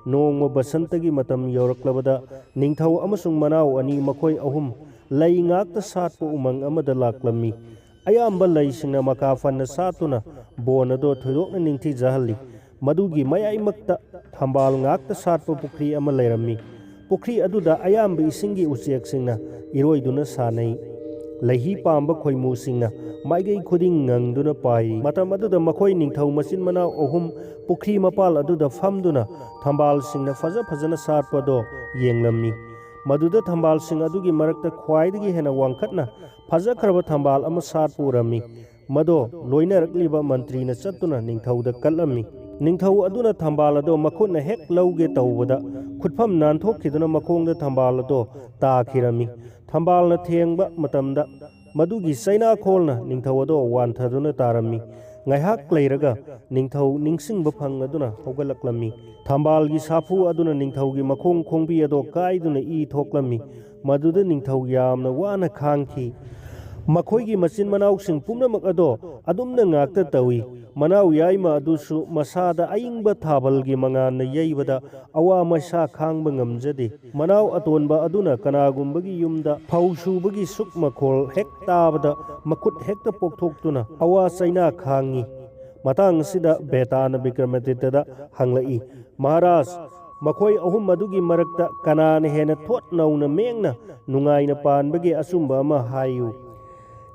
ꯅꯣꯡꯃ ꯕꯁꯟꯇꯒꯤ ꯃꯇꯝ ꯌꯧꯔꯛꯂꯕꯗ ꯅꯤꯡꯊꯧ ꯑꯃꯁꯨꯡ ꯃꯅꯥꯎ ꯑꯅꯤ, ꯃꯈꯣꯏ ꯑꯍꯨꯝ ꯂꯩ ꯉꯥꯛꯇ ꯁꯥꯠꯄ ꯎꯃꯪ ꯑꯃꯗ ꯂꯥꯛꯂꯝꯃꯤ꯫ ꯑꯌꯥꯝꯕ ꯂꯩꯁꯤꯡꯅ ꯃꯀꯥ ꯐꯅ ꯁꯥꯠꯇꯨꯅ ꯕꯣꯟ ꯑꯗꯣ ꯊꯣꯏꯗꯣꯛꯅ ꯅꯤꯡꯊꯤꯖꯍꯜꯂꯤ꯫ ꯃꯗꯨꯒꯤ ꯃꯌꯥꯏꯃꯛꯇ ꯊꯝꯕꯥꯜ ꯉꯥꯛꯇ ꯁꯥꯠꯄ ꯄꯨꯈ꯭ꯔꯤ ꯑꯃ ꯂꯩꯔꯝꯃꯤ꯫ ꯄꯨꯈ꯭ꯔꯤ ꯑꯗꯨꯗ ꯑꯌꯥꯝꯕ ꯏꯁꯤꯡꯒꯤ ꯎꯆꯦꯛꯁꯤꯡꯅ ꯏꯔꯣꯏꯗꯨꯅ ꯁꯥꯟꯅꯩ꯫ ꯂꯩꯍꯤ ꯄꯥꯝꯕ ꯈꯣꯏꯃꯨꯁꯤꯡꯅ ꯃꯥꯏꯀꯩ ꯈꯨꯗꯤꯡ ꯉꯪꯗꯨꯅ ꯄꯥꯏ꯫ ꯃꯇꯝ ꯑꯗꯨꯗ ꯃꯈꯣꯏ ꯅꯤꯡꯊꯧ ꯃꯆꯤꯟ ꯃꯅꯥꯎ ꯑꯍꯨꯝ ꯄꯨꯈ꯭ꯔꯤ ꯃꯄꯥꯜ ꯑꯗꯨꯗ ꯐꯝꯗꯨꯅ ꯊꯝꯕꯥꯜꯁꯤꯡꯅ ꯐꯖ ꯐꯖꯅ ꯁꯥꯠꯄꯗꯣ ꯌꯦꯡꯂꯝꯃꯤ꯫ ꯃꯗꯨꯗ ꯊꯝꯕꯥꯜꯁꯤꯡ ꯑꯗꯨꯒꯤ ꯃꯔꯛꯇ ꯈ꯭ꯋꯥꯏꯗꯒꯤ ꯍꯦꯟꯅ ꯋꯥꯡꯈꯠꯅ ꯐꯖꯈ꯭ꯔꯕ ꯊꯝꯕꯥꯜ ꯑꯃ ꯁꯥꯠꯄ ꯎꯔꯝꯃꯤ꯫ ꯃꯗꯣ ꯂꯣꯏꯅꯔꯛꯂꯤꯕ ꯃꯟꯇ꯭ꯔꯤꯅ ꯆꯠꯇꯨꯅ ꯅꯤꯡꯊꯧꯗ ꯀꯠꯂꯝꯃꯤ꯫ ꯅꯤꯡꯊꯧ ꯑꯗꯨꯅ ꯊꯝꯕꯥꯜ ꯑꯗꯣ ꯃꯈꯨꯠꯅ ꯍꯦꯛ ꯂꯧꯒꯦ ꯇꯧꯕꯗ, ꯈꯨꯠꯐꯝ ꯅꯥꯟꯊꯣꯛꯈꯤꯗꯨꯅ ꯃꯈꯣꯡꯗ ꯊꯝꯕꯥꯜ ꯑꯗꯣ ꯇꯥꯈꯤꯔꯝꯃꯤ꯫ ꯊꯝꯕꯥꯜꯅ ꯊꯦꯡꯕ ꯃꯇꯝꯗ ꯃꯗꯨꯒꯤ ꯆꯩꯅꯥꯈꯣꯜꯅ ꯅꯤꯡꯊꯧ ꯑꯗꯣ ꯋꯥꯟꯊꯗꯨꯅ ꯇꯥꯔꯝꯃꯤ꯫ ꯉꯥꯏꯍꯥꯛ ꯂꯩꯔꯒ ꯅꯤꯡꯊꯧ ꯅꯤꯡꯁꯤꯡꯕ ꯐꯪꯂꯗꯨꯅ ꯍꯧꯒꯠꯂꯛꯂꯝꯃꯤ꯫ ꯊꯝꯕꯥꯜꯒꯤ ꯁꯥꯐꯨ ꯑꯗꯨꯅ ꯅꯤꯡꯊꯧꯒꯤ ꯃꯈꯣꯡ ꯈꯣꯡꯕꯤ ꯑꯗꯣ ꯀꯥꯏꯗꯨꯅ ꯏ ꯊꯣꯛꯂꯝꯃꯤ꯫ ꯃꯗꯨꯗ ꯅꯤꯡꯊꯧ ꯌꯥꯝꯅ ꯋꯥꯅ ꯈꯥꯡꯈꯤ꯫ ꯃꯈꯣꯏꯒꯤ ꯃꯆꯤꯟ ꯃꯅꯥꯎꯁꯤꯡ ꯄꯨꯝꯅꯃꯛ ꯑꯗꯣ ꯑꯗꯨꯝꯅ ꯉꯥꯛꯇ ꯇꯧꯏ꯫ ꯃꯅꯥꯎ ꯌꯥꯏꯃ ꯑꯗꯨꯁꯨ ꯃꯁꯥꯗ ꯑꯏꯪꯕ ꯊꯥꯕꯜꯒꯤ ꯃꯉꯥꯜꯅ ꯌꯩꯕꯗ ꯑꯋꯥ ꯃꯩꯁꯥ ꯈꯥꯡꯕ ꯉꯝꯖꯗꯦ꯫ ꯃꯅꯥꯎ ꯑꯇꯣꯟꯕ ꯑꯗꯨꯅ ꯀꯅꯥꯒꯨꯝꯕꯒꯤ ꯌꯨꯝꯗ ꯐꯧ ꯁꯨꯕꯒꯤ ꯁꯨꯛ ꯃꯈꯣꯜ ꯍꯦꯛ ꯇꯥꯕꯗ ꯃꯈꯨꯠ ꯍꯦꯛꯇ ꯄꯣꯛꯊꯣꯛꯇꯨꯅ ꯑꯋꯥ ꯆꯩꯅꯥ ꯈꯥꯡꯉꯤ꯫ ꯃꯇꯥꯡ ꯑꯁꯤꯗ ꯕꯦꯇꯥꯅ ꯕꯤꯀ꯭ꯔꯃꯥꯗꯤꯇ꯭ꯌꯗ ꯍꯪꯂꯛꯏ, "ꯃꯍꯥꯔꯥꯖ, ꯃꯈꯣꯏ ꯑꯍꯨꯝ ꯑꯗꯨꯒꯤ ꯃꯔꯛꯇ ꯀꯅꯥꯅ ꯍꯦꯟꯅ ꯊꯣꯠ ꯅꯧꯅ ꯃꯦꯡꯅ ꯅꯨꯡꯉꯥꯏꯅ ꯄꯥꯟꯕꯒꯦ? ꯑꯆꯨꯝꯕ ꯑꯃ ꯍꯥꯏꯌꯨ꯫"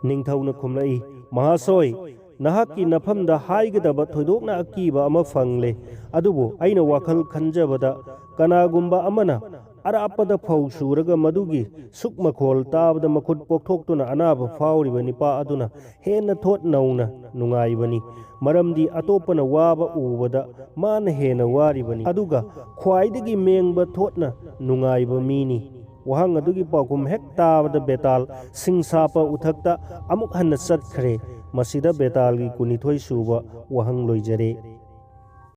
ꯅꯤꯡꯊꯧꯅ ꯈꯨꯝꯂꯛꯏ, "ꯃꯍꯥꯁꯣꯏ, ꯅꯍꯥꯛꯀꯤ ꯅꯐꯝꯗ ꯍꯥꯏꯒꯗꯕ ꯊꯣꯏꯗꯣꯛꯅ ꯑꯀꯤꯕ ꯑꯃ ꯐꯪꯂꯦ꯫ ꯑꯗꯨꯕꯨ ꯑꯩꯅ ꯋꯥꯈꯜ ꯈꯟꯖꯕꯗ, ꯀꯅꯥꯒꯨꯝꯕ ꯑꯃꯅ ꯑꯔꯥꯞꯄꯗ ꯐꯧ ꯁꯨꯔꯒ ꯃꯗꯨꯒꯤ ꯁꯨꯛ ꯃꯈꯣꯜ ꯇꯥꯕꯗ ꯃꯈꯨꯠ ꯄꯣꯛꯊꯣꯛꯇꯨꯅ ꯑꯅꯥꯕ ꯐꯥꯎꯔꯤꯕ ꯅꯤꯄꯥ ꯑꯗꯨꯅ ꯍꯦꯟꯅ ꯊꯣꯠ ꯅꯧꯅ ꯅꯨꯡꯉꯥꯏꯕꯅꯤ꯫ ꯃꯔꯝꯗꯤ ꯑꯇꯣꯞꯄꯅ ꯋꯥꯕ ꯎꯕꯗ ꯃꯥꯅ ꯍꯦꯟꯅ ꯋꯥꯔꯤꯕꯅꯤ꯫ ꯑꯗꯨꯒ ꯈ꯭ꯋꯥꯏꯗꯒꯤ ꯃꯦꯡꯕ ꯊꯣꯠꯅ ꯅꯨꯡꯉꯥꯏꯕ ꯃꯤꯅꯤ꯫" ꯋꯥꯍꯪ ꯑꯗꯨꯒꯤ ꯄꯥꯎꯈꯨꯝ ꯍꯦꯛ ꯇꯥꯕꯗ ꯕꯦꯇꯥꯜ ꯁꯤꯡ ꯁꯥꯞꯄ ꯎꯊꯛꯇ ꯑꯃꯨꯛ ꯍꯟꯅ ꯆꯠꯈ꯭ꯔꯦ꯫ ꯃꯁꯤꯗ ꯕꯦꯇꯥꯜꯒꯤ ꯀꯨꯟꯅꯤꯊꯣꯏ ꯁꯨꯕ ꯋꯥꯍꯪ ꯂꯣꯏꯖꯔꯦ꯫